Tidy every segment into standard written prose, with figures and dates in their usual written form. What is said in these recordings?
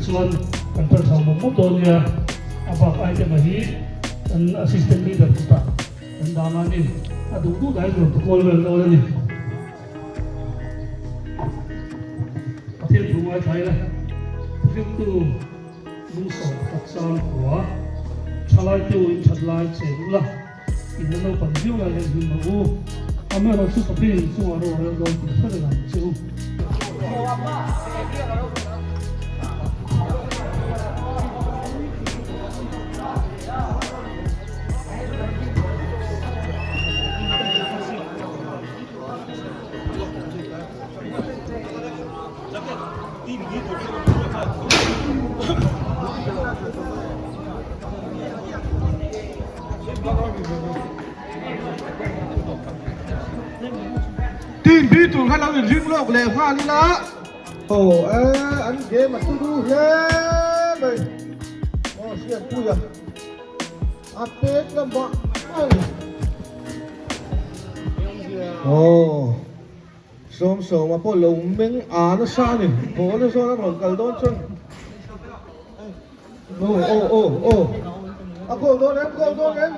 chuan kan ṭan chho mawp mawp dawn nia. A bak item a hi kan assistant leader kutah kan dah ang a ni. A duh duh dahin rawn ti kual vel dawn a ni. Pathian thu ngaithla ila Thiltu lungsawm pakhat chang kua thalaitu in that lai che ula in la naupang viau lai hian hlim rawh u. Amaherawhchu Pathian in chungah ro a rel dawn tih hre reng ang che u. Team bi tur kha lo inring lawk leh nghal ila. Aw e an game a turu hle mai. Aw hriatpuia a pek lamah mai. Aw. Sawmsawma pawh lo meng a nasa a ni. Ball a zawn a rawn kal dawn chuan Aw aw aw aw A goal dawn em goal dawn em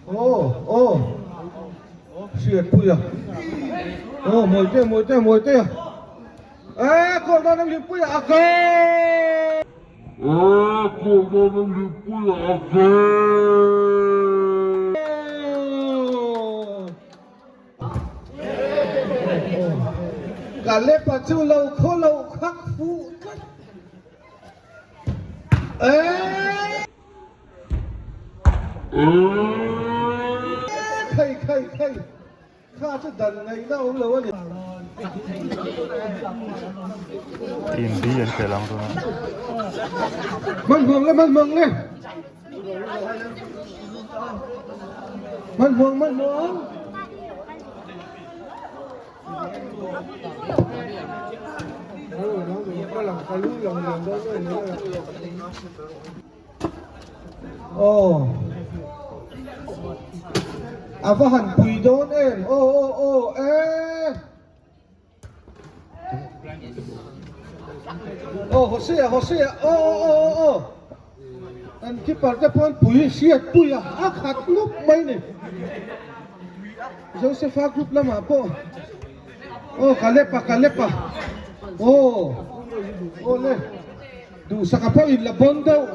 Aw aw Hriatpuia Aw Mawite Mawite Mawite Eh goal dawn em Hlimpuia a goal Eh goal dawn em Hlimpuia a goal Kalepa chu lo khaw lo khak fuh tlat. Eh! Khai khai khai kha chu dan ngaihna awm lo a ni. Team B an pel ang dawn a. Hmanhmawng le hmanhmawng le. Hmanhmawng hmanhmawng. Aw a va han pui dawn em aw aw aw e aw Hosea Hosea aw aw aw aw aw an keeper te pawh an pui hriat pui a a khat lup mai ni Josepha group lamah pawh aw Kalepa Kalepa aw aw le. Duhsaka pawh in la bawn deuh.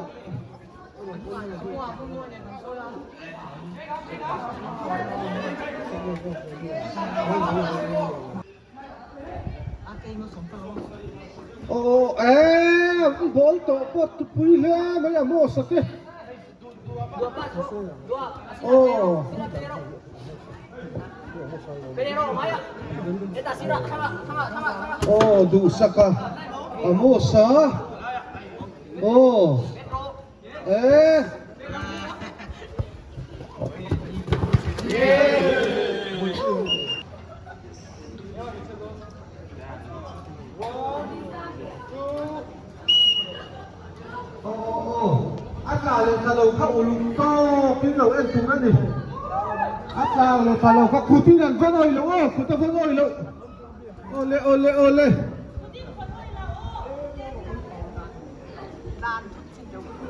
Aw eh an ball tawh pawh tupui hle mai a maw sate. Aw. Aw duhsaka Amosa aw eh Aw aw aw, a tla leh tla lo kha uluk tawk in lo en tur a ni. A tla leh tla lo kha khut in an vawn awih lo aw, khut a vawn awih lo. Aw le aw le aw le.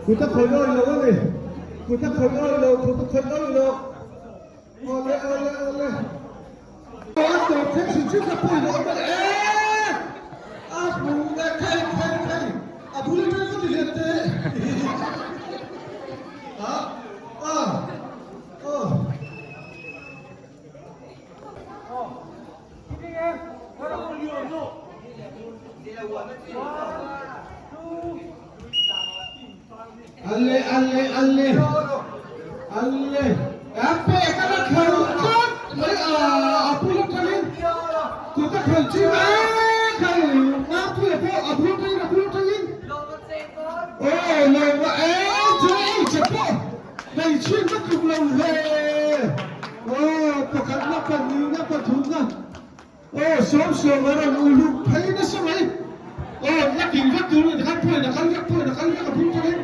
Khut a khawih awih lo a ni. Khut a khawih awih lo, khut a khawih awih lo. Aw le aw le aw le. A tawp thleng hrim hrim kha pawi lo a ni e. A hmu e khei khei khei a bul atang ka ti lian te. A a aw. Alle alle alle alle a pek a la kher tlat mai a a bul atangin kut a khelh chin e khai Ngangpuia pawh a bul atangin a bul atangin aw lo va e chu ei che pawh hmeichhin ka tluk lo hle aw pakhatna pahnihna pathumna Aw sawm sawm a rawn uluk phei nasa mai. Aw la king vek tur in khan pawhin a kal vek pawhin a kal vek a bul tawhin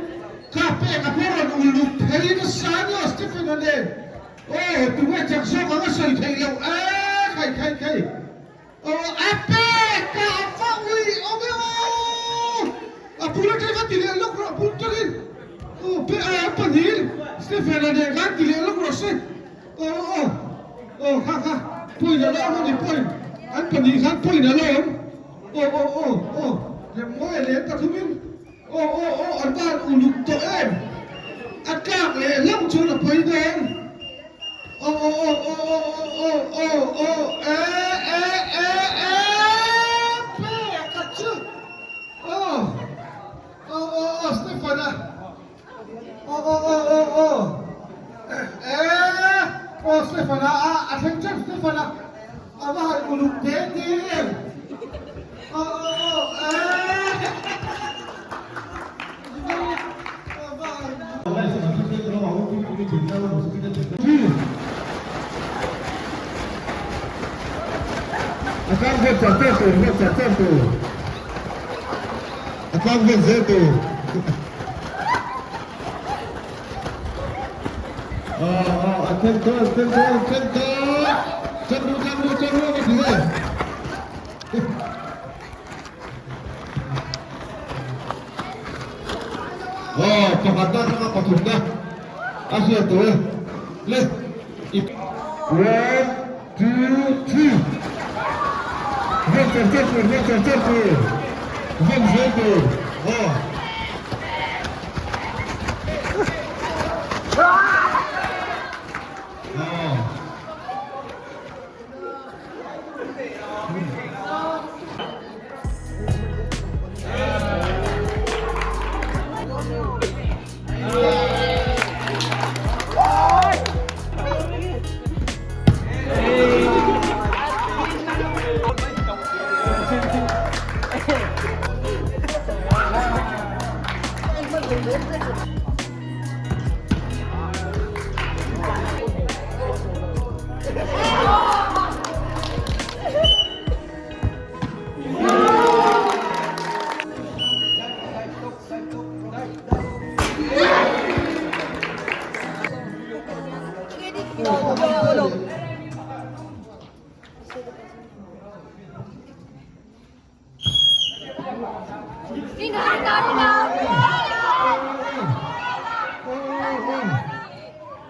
kha pek a pawh rawn uluk phei nasa a nia Stephen a nen. Aw tunge chak zawk ang a sawi theih loh e khai khai khai. Aw a pek a a va ui awm e aw a bul atang khan ti leh lawk rawh a bul tangin aw pe a an pahnih Stephen a nen khan ti leh lawk rawh se aw aw aw kha kha point a la awm a ni point an pahnih khan point a la awm aw aw aw aw rem mawi leh pathumin aw aw aw an van uluk tawh em a tlak leh hlauh chuan a pawi dawn. Aw aw aw aw aw aw aw aw e e e e peka chu aw aw aw aw Stefana aw aw aw aw aw e aw Stefana a a thleng tep Stefana a va han uluk deng deng em aw aw aw e A tlang vel char char tur, vel char char tur. A tlang vel zel tur. A thleng dawn, thleng dawn, thleng dawn. Chang ru, chang ru, chang ru a ti e. Aw pakhatna atanga pathumna a hriat tawh e le i One two three Vawk char char tur vawk char char tur vawk zel tur aw. Aw.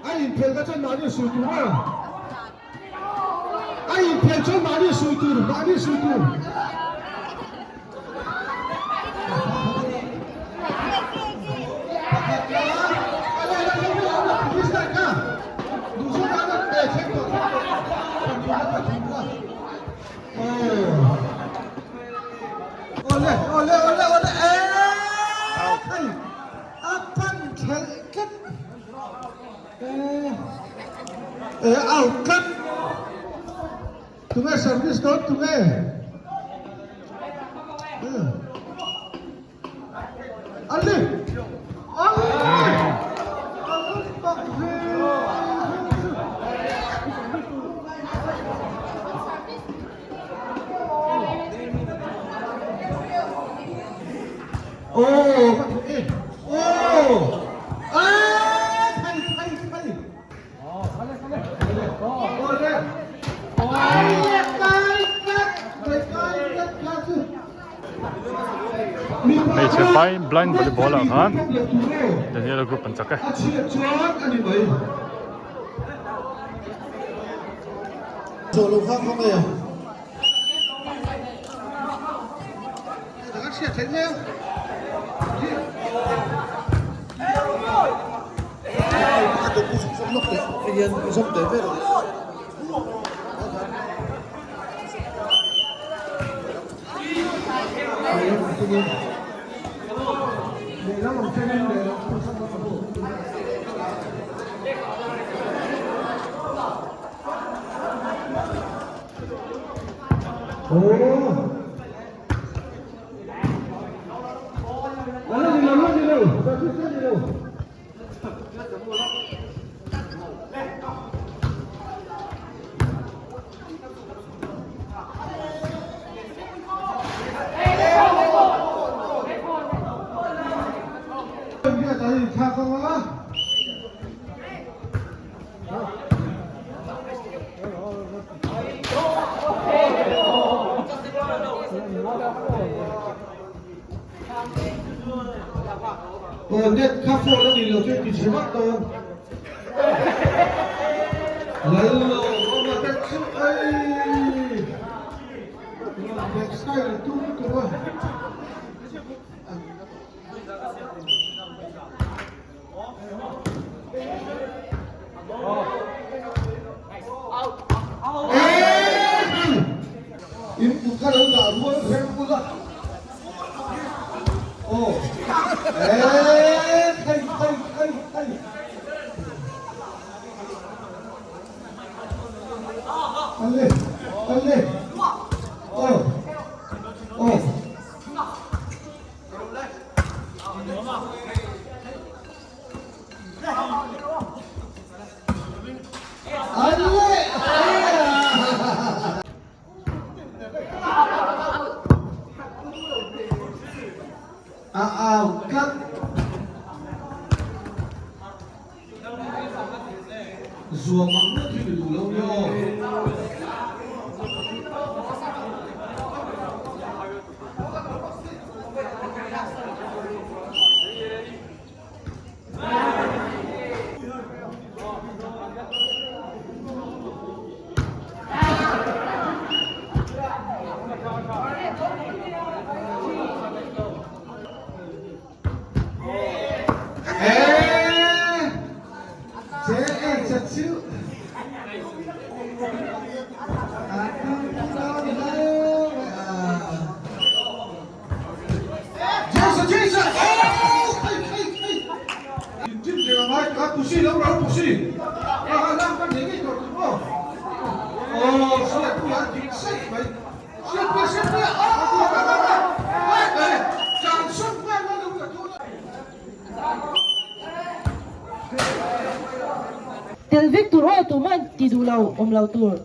A inphel kha chuan mahni sawi tur a, a inphel chuan mahni sawi tur, mahni sawi tur. Awle awle awle awle eee khai a pan thelh tlat ee out tlat tunge service dawn tunge ali ali ali pak ve. Aw ka thei e aw aaa thei thei thei awle awle kai tlat kai kai tlat kha chu Hmeichhe vai blind volleyball ah khan Daniela group an chak e. A chhiat chuan a ni mai. Zawh lo kha khaw nge? Ka hriat theih mai a. Aw net kha phone a nih loh chuan ti chhe vak dawn. Lallo awma te chu ei. Rawn back style tum tum a. In kut kha lo dah rual reng bula. Aw. Thei thei thei thei. Alle alle. Aw. Aw. A au tlat. Zuam ang ngawt hi ni duh lo nia aw. Tel vek tur aw tuman ti duh lo awm lo tur.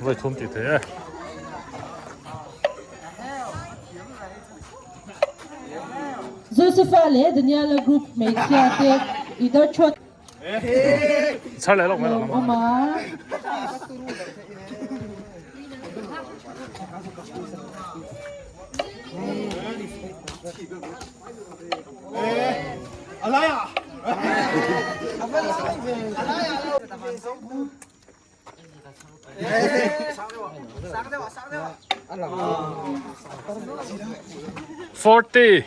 Voi thum ti thei e. Josepha leh Daniela group hmeichhia te i darchhuat lawm awm a. 40.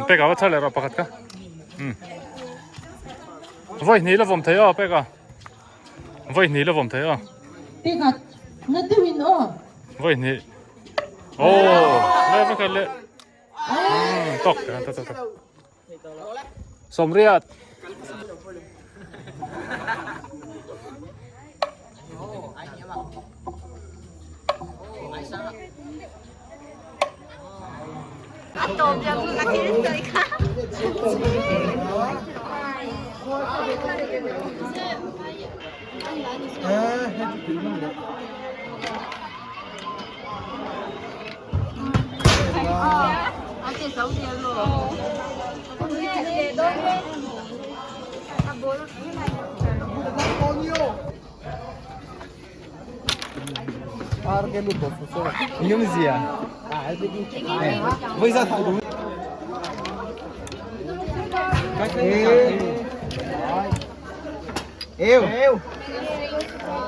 Peka va char leh rawh pakhat kha. Vawi hnih la vawm thei aw peka. Vawi hnih la vawm thei aw. Peka na deuhin aw. Vawi hnih. Aw le va khat leh. Tok tok tok tok. Sawmriat.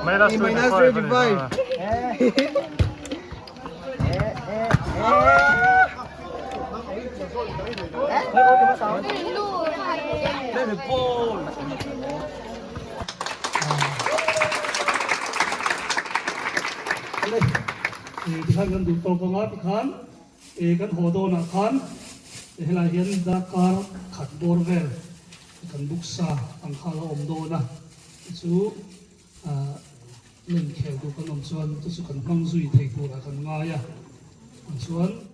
Minus 25. Tikhan kan duh tawk anga tikhan kan haw dawnah khan helai hian darkar khat bawr vel kan buk sa ang kha a awm dawn a chu Len khel duh kan awm chuan chu chu kan hmang zui thei turah kan ngai a, chuan.